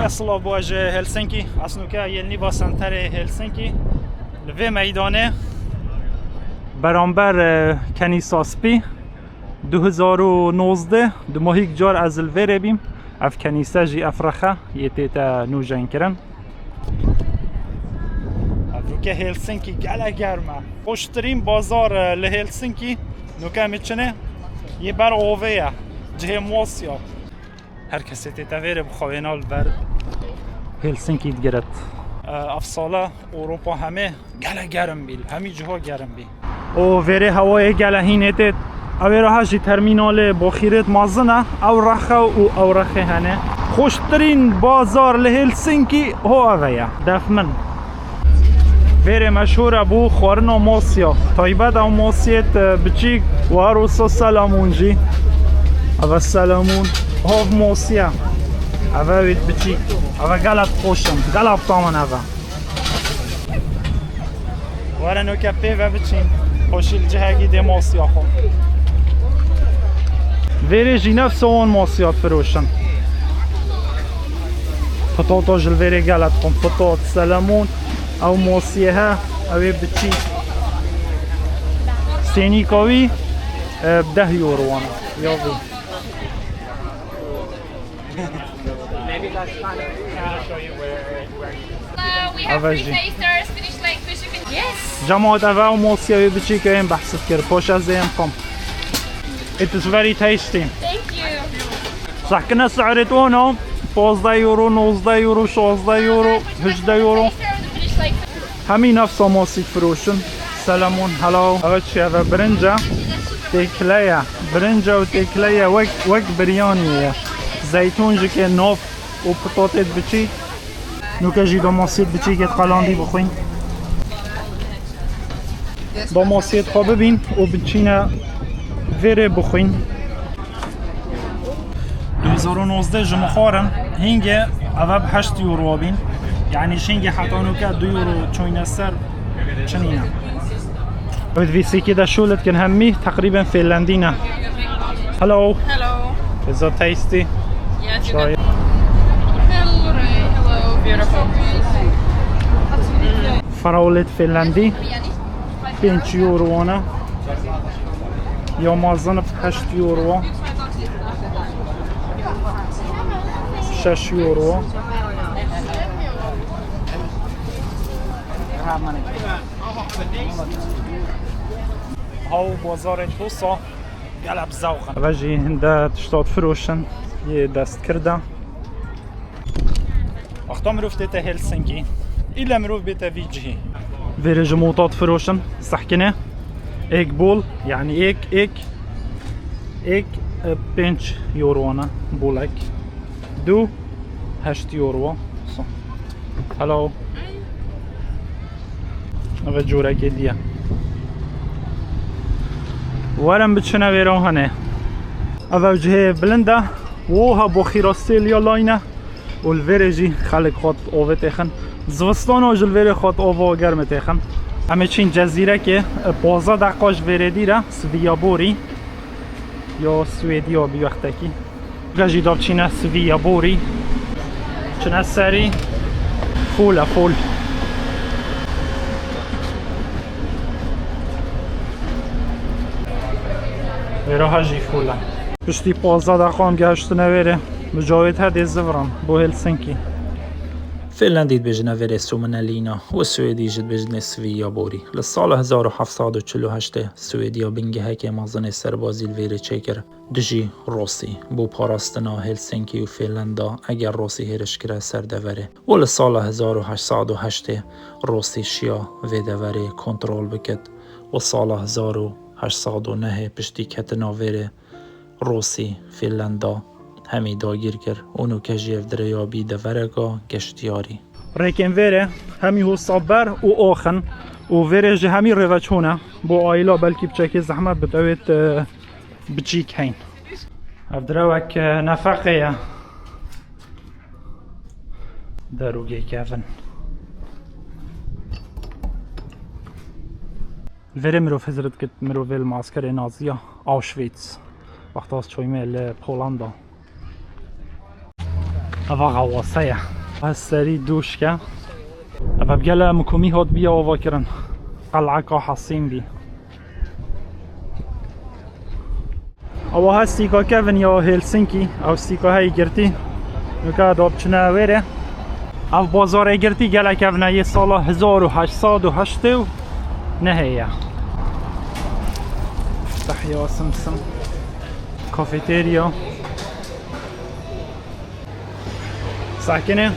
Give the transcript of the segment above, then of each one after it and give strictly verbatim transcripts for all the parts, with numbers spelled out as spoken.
Silav bo ji Helsinki, ez nûke yên nîva senterê Helsinki. Li vê meydanê beramber, e, Kenîsa Spî, du hezar û nozdeh, di mohîk car ez li vêrê bîm. Ev kenîse jî, ev rexe yê tête nûjenkirin. Evroke Helsinki gelek germ e. Xweştirîn bazar, e, li Helsinki nûke em ê çinê yê ber avê ye. Cihê mosya. Her kesê tête vêrê bixwe wêna li ber Helsinki digiret. E, ev sala Ewropa hemê gelek germ bî, li hemî ciha germ bî. Û vêrê hewayê gelek hînê tê. Ew ê reha jî termînalê boxîrêt mezin e. Ew rexe û ew rexê hene. Xweştirîn bazar li Helsinki ho ev e. Def min. Vêrê meşhûr e bo xwarina mosya. Taybet ew mosyêt, e, biçîk û her wisa selamûn jî. Ev e selamûn. Hov mosya. Ev e wêt biçîk. Ev e gelek xweş in. Gelek tam in ev e. Were noke pê ve biçîn. Xweşî li cihekî dê mosya xwe. Vêrê jî nefsa wan mosya difiroşin. Pitata ji li vêrê gelek dixwin. Pitat, selemûn, ew mosiyê he, ew ê biçî. Sênîka wî, e, deh euro wan e. Ya vî. Uh, we have Ava three jî. Tasters, finish like fish, you can... Yes. Cemaat, eve ew mosiyê wê biçî ke em behs kir. Paş ez ê em xwim. It is very tasty. Thank you. Sehkine si'rêt ona, pazdeh euro, nozdeh euro, şazdeh euro, hejdeh euro. Taster, finish like fish. Hemî nefsa masî difiroşin. Selamûn, hello. Eve çi ye? Eve birinc e. Têkile ye. Birinc e û têkile ye. Wek, wek biryaniyê ye. Zeytûn jî kê, nov û pitatêt biçî. Nûke jî domasiyêt biçîkêt qalandî bixwîn. Domasiyêt xwe bibîn û biçîne vêrê bixwîn. Du hezar û nozdeh ji min xwarin, hingê eve bi heşt euro bîn. Yanî ji hingê heta nûke du euro çûyne ser çinîne. Ew di vî sîkî de şûl dikin hemî teqrîben Fêlendî ne. Hello. Hello. Is that tasty? Yes, you can. Hello, Ray. Hello. Beautiful. Farawlêt Fêlendî. Pênc euro wana. Ya mezin bi heşt euro. Şeş euro. Haw bazarê Tosa gelek bi zewq in. Eve jî hinde tişta difiroşin yê destkirda. Wexta mirov tête Helsinki, île mirov bête vî cihê. Vêrê ji mota difiroşin, sehkine. Êk bol, yanî êk, êk, êk, e, pênc euro wana bolek. Du, heşt euro. So. Hello. Eve corekê diye. Werin biçine vêra hene. Eve cihê bilind e. Wo ha boxîra sêliya layne. Û li vêrê jî xelk xwe avê têxin. Zivistana jî li vêrê xwe ava germê têxin. Em ê çîn cezîrekê, e, pazdeh deqa ji vêrê dîr e, Sviyaborî. Ya Swêdiya bi wextekî. Ga jî da biçîne Sviyaborî. Çine serî. Fûl e, fûl. Vêra ha jî fûl e. Piştî pazdeh deqa em gehiştine vêrê. Bi cawê te dê ziviran bo Helsinki. Fêlendî dibêjine vêrê Suomenlinna û Swêdî jî dibêjine Sviyaborî. Li sala hezar û heft sed û çil û heştê Swêdiya bingehekê mezin ê serbazî li vêrê çêkir dijî Rûsî. Bo parastina Helsinki û Fêlenda eger Rûsî hêriş kire ser deverê. Û li sala hezar û heşt sed û heştê Rûsî şiya vê deverê kontrol bikit. Û sala hezar û heşt sed û nehê piştî ketina vêrê Rûsî, Fînlenda hemî dagîr kir û nûke jî ev di rêya bî devereka geştiyarî. Rêkên vêrê hemî hosa ber û ax in û vêrê jî hemî rêveçûn e. Bo aîla belkî biçekê zehmet bit, ewêt, e, biçîk heyn. Ev direwek, e, nefeqê ye. Derûgê kevin. Li vêrê mirov hizir dikit, mirovê li maskerê naziya Auschwitz. Wexta ez çoyme li Polanda. Eva xewase ye. Ev serî dûşk e. Eva bi gele mikomî hat biya ava kirin. Qeleka Hesîn bî. Ewa he stîka kevin ya Helsinki, ew stîka heyî girtî. Nika da biçine wêrê. Ev bazarê girtî gelek kevin e, yê sala hezar û heşt sed û heştê û nehê ye. Tahya Simsim. Kafeterya. Sakinê,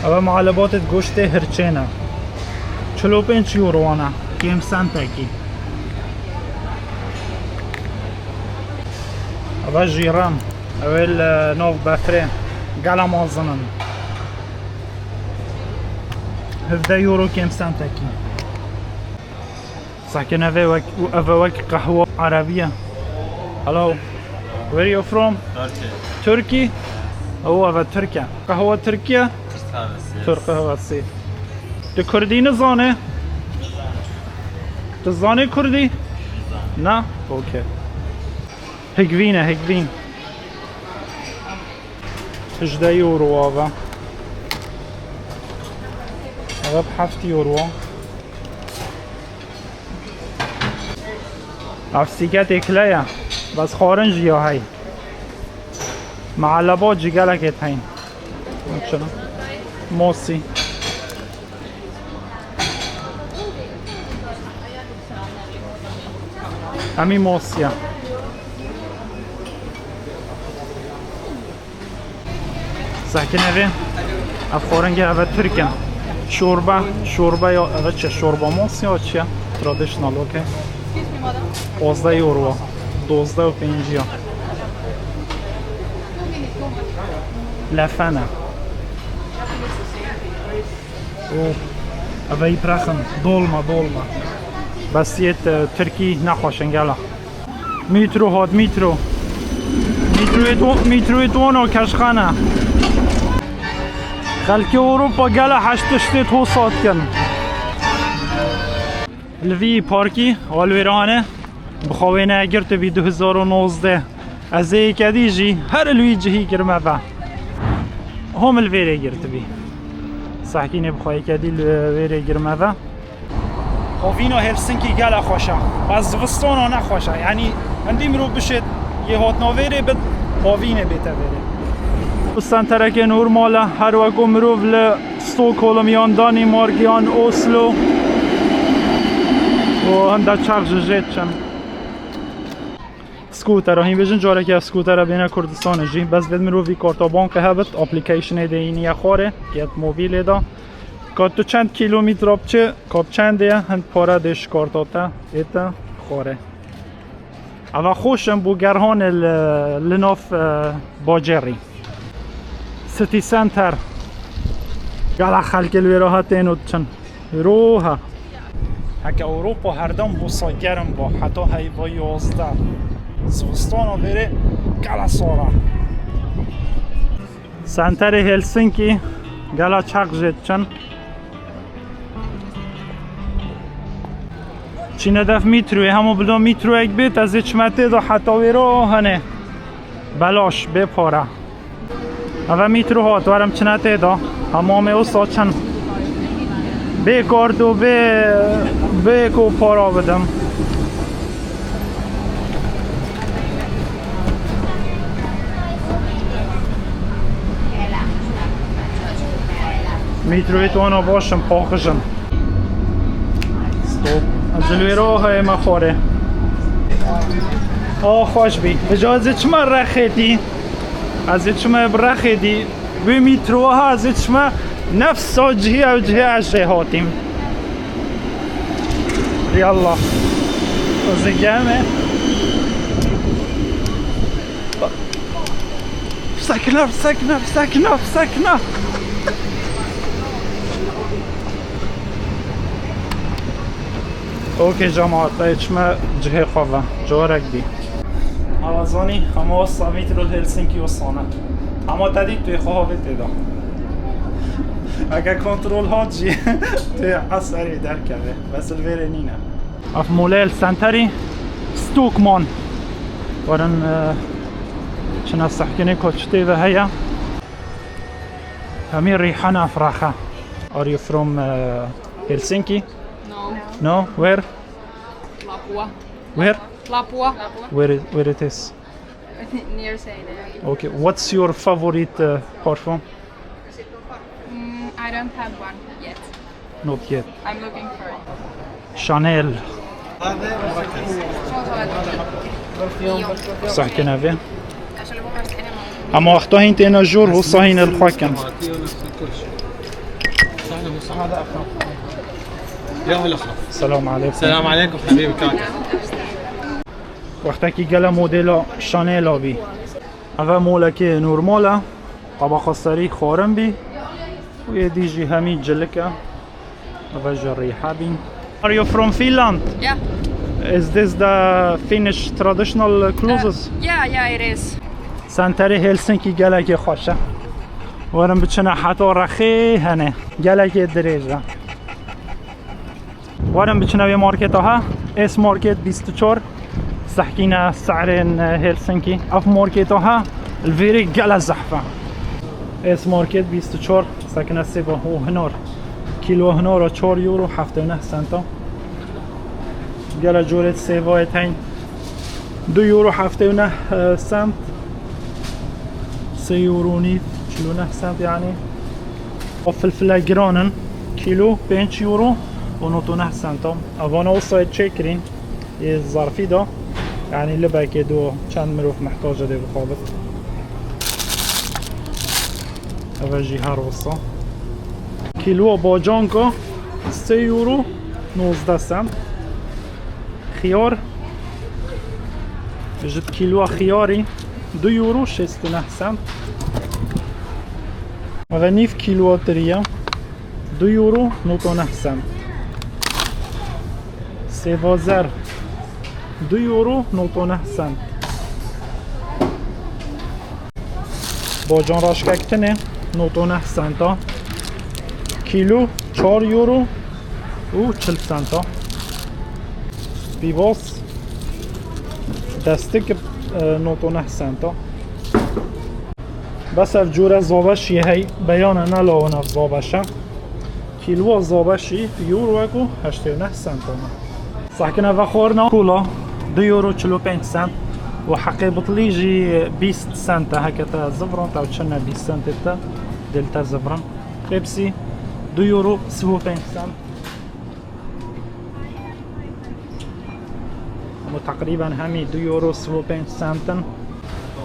ev muelebatê goştê hirçê ne. Çil û pênc euro wana, kêm sentekî. Ev jîran, ew ê li nav befrê, gela mezin in. Hevdeh euro kêm sentekî. Sakin, ev ê wek, ev ê wek qehwa erebî ye. Hello. Where you from? Turkey. Turkey? Oh, ev Tirk e. Qehwa Tirkiye? Türk kahvesi, yes. Türk kahvesi. Tu Kurdî nizane? Tu zanî Kurdî? Na? Okey. Hikvîn e, hikvîn. Hejdeh euro ava. Ava bi heft euro. Ev stîketê kile ye. Bes xwarin jî ya hey. Meelebot jî gelekê heyn. Çi ne? Mosî. Emî mosî ye. Sakin, ev ê. Ev xwaringê, ev ê Tirk in. Şorba, şorba ya, ev ê çi? Şorba mos ya çi ya? Traditional, okey. Pazdeh euro, dozdeh û pêncî ya. Lefene. Oh, ev ê pirexin. Dolma, dolma. Bes yê, e, Tirkî nexweş in gela. Mîtro hat, mîtro. Mîtroyê to-, mîtroyê tona keşxane. Xelkê Ewropa gele heşt tiştê to sat kin. Li vî parkî, alwêrane, bi xwe wê negirtibî du hezar û nozdeh. Ez ê yekê dî jî her li wî cihî kirime ve. Hom li vêrê girtibî. Sehkînê bi xwe yekê dî li wêrê girime ve. Havîna Helsinkî gela xweş e. Bes zivistana ne xweş e. Yanî hindî mirov bişêt yê hatina vêrê bit, havînê bête vêrê. Senterekê normal e. Her weko mirov li Stockholm yan Danîmark yan Oslo û hinde çax ji jê diçin. Skûtera, hîn bêjin carekê ev skûtera bêne Kurdistanê jî. Bes vê mirovî karta bankê hebit, applicationê de yîniye xwarê, yet mobîlê de. Ka tu çend kîlometre biçe, ka bi çendê ye, hind pare dê ji karta te ête xwarê. Eva xweş in bo gerhanê li, li nav, e, bajarî. City Center. Gela xelkê li wê re hatên û diçin. Roha. Heke Ewropa herdem wisa germ ba, heta heyva yazdeh. Zivistana vêrê gela sar e. Senterê Helsinkî gela çax jê diçin. Çîne def mîtroyê, hemû bila mîtroyek bêt, ez ê çime tê de heta wê re hene. Belaş, bê para. Eve mîtro hat, werim çine tê de. Hemamê wisa çin. Bê kart û bê, bê ku para bidim. Mîtroyê wana baş in, paqij in. Stop. Ez li wê re heye me xwarê. A xweş bî. Vêca ez ê çima rexê dî? Ez ê çima bi rexê dî? Wê mîtrowa ha ez ê çima nefsa cihê ew cihê ez jê hatîm. Yallah. Ez ê germ e. Sekine, sekine, sekine, sekine. Okey cemaat, ez çime cihê xwe ve. Carek dî. Hava zanî, hema wasa mîtro li Helsinkî wisa ne. Hema te dî tu yê xwe havê tê de. Eger kontrol hat jî, tu yê eserê derkeve. Bes li vêrê nîne. Ev molê li senterî Stockman. Werin, e, çine sehkinê koçitê ve heye. Amir Rihana Fraha. Are you from uh, Helsinki? No. No? Where? Lapua. Where? Lapua. Where it, where it is? Near Seyda. Okay. What's your favorite uh, perfume? Mm, I don't have one yet. Not yet. I'm looking for it. Chanel. Sahkin abi. Ama wexta hîn têne jor, wisa hîn el xwe kin. يا هلا وسهلا. Selam aleyküm. السلام عليكم حبيبي كاكا. Wextekî gele modela Chanel a bî. Eve molekê normal e. Tabaqa serî xwarin bî. Û yê dî jî hemî cilik e. Eve ji rîhe bîn. Are you from Finland? Yeah. Is this the Finnish traditional clothes? Yeah, yeah, it is. Senterê Helsinki gelekê xweş e. Werin biçine heta rexê hene. Gelekê dirêj e. Werin biçine wê marketa ha. S Market bîst û çar. Sehkîne se'rên Helsinki. Ev marketa ha. Li vêrê gele zehf e. S Market bîst û çar. Sekine sêva û hinar. Kîlo hinara çar euro heftê û neh senta. Gele corê sêvayê teyn. Du euro heftê û neh sent. Sê euro nîv, çil û neh sent yani. O filfile giran in. Kîlo pênc euro û nod û neh senta. Evana wisa çêkirîn. Ê zarfî de. Yani libekê do çend mirov mihtac e dê bixabit. Eve jî her wisa. Kîloa bacanka sê euro nozdeh sent. Xiyar. Ji kîloa xiyarî du euro şêst û neh sent. Eve nîv kîloa tirî ye. Du euro nod û neh sent. Sêva zer. Du euro nod û neh sent. Bacan raşkek tine nod û neh senta. Kîlo çar euro û çil senta. Pîvas destik, e, nod û neh senta. Bes ev cûre zabeşî hey, beyane nelawin ev zabeşe. Kîlwa zabeşî euro wek û heştê û neh sent e. Sehkine ve xwarina kola du euro çil û pênc sent û heqê bitlî jî bîst sent e. Heke te zivran te çine bîst sentê te dê li te zivran. Pepsi du euro sî û pênc sent. Ama teqrîben hemî du euro sî û pênc sent in.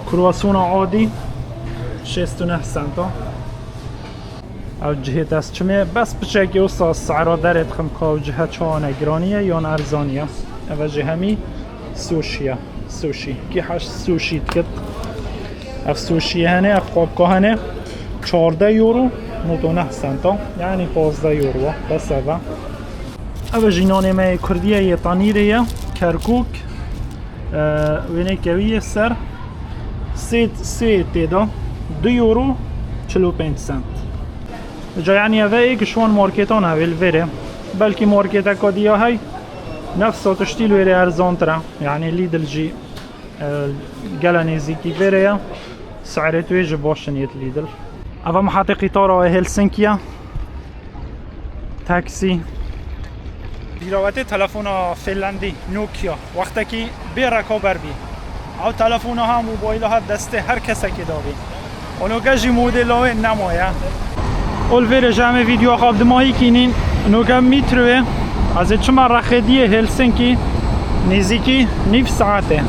Kruwasona adî şêst û neh sent e. Ew cihê destçimê bes piçekê wisa sera derê dixim ka ew cihe çawa ne giranî ye yan erzanî ye. Eve jî hemî sushi ye. Sushi. Kî heş sushi dikit. Ev sushi hene, ev xapka hene. Çardeh euro, nod û neh senta. Yani pazdeh euro. Bes eve. Eve jî nanê me yê Kurdî ye, yê tanîrê ye. Kerkûk. E, wêneyke wî yê ser. Sê, sê tê de. Du euro çil û pênc sent. Ca yani eve ê ki şwan marketan ev ê li vêrê. Belkî marketeka diya hey. Nefsa tiştî li wêrê erzantir e. Yani Lidl jî, e, gele nêzîkî vêrê ye. Serê tu yê ji baş in yêt Lidl. Eva mihatê qîtara Helsinki ye. Taksî. Bîrawetê telefona Finlandî, Nokia. Wextekî bê rekaber bî. Ew telefona ha, mobayla ha destê her kesekê dabî. Û noke jî modela wê nemaye. Ol vêrê ji em ê vîdyoa xwe bi dimahî kînîn. Noke mîtroyê. Ez ê çima rexê diyê Helsinki nêzîkî nîv saetê.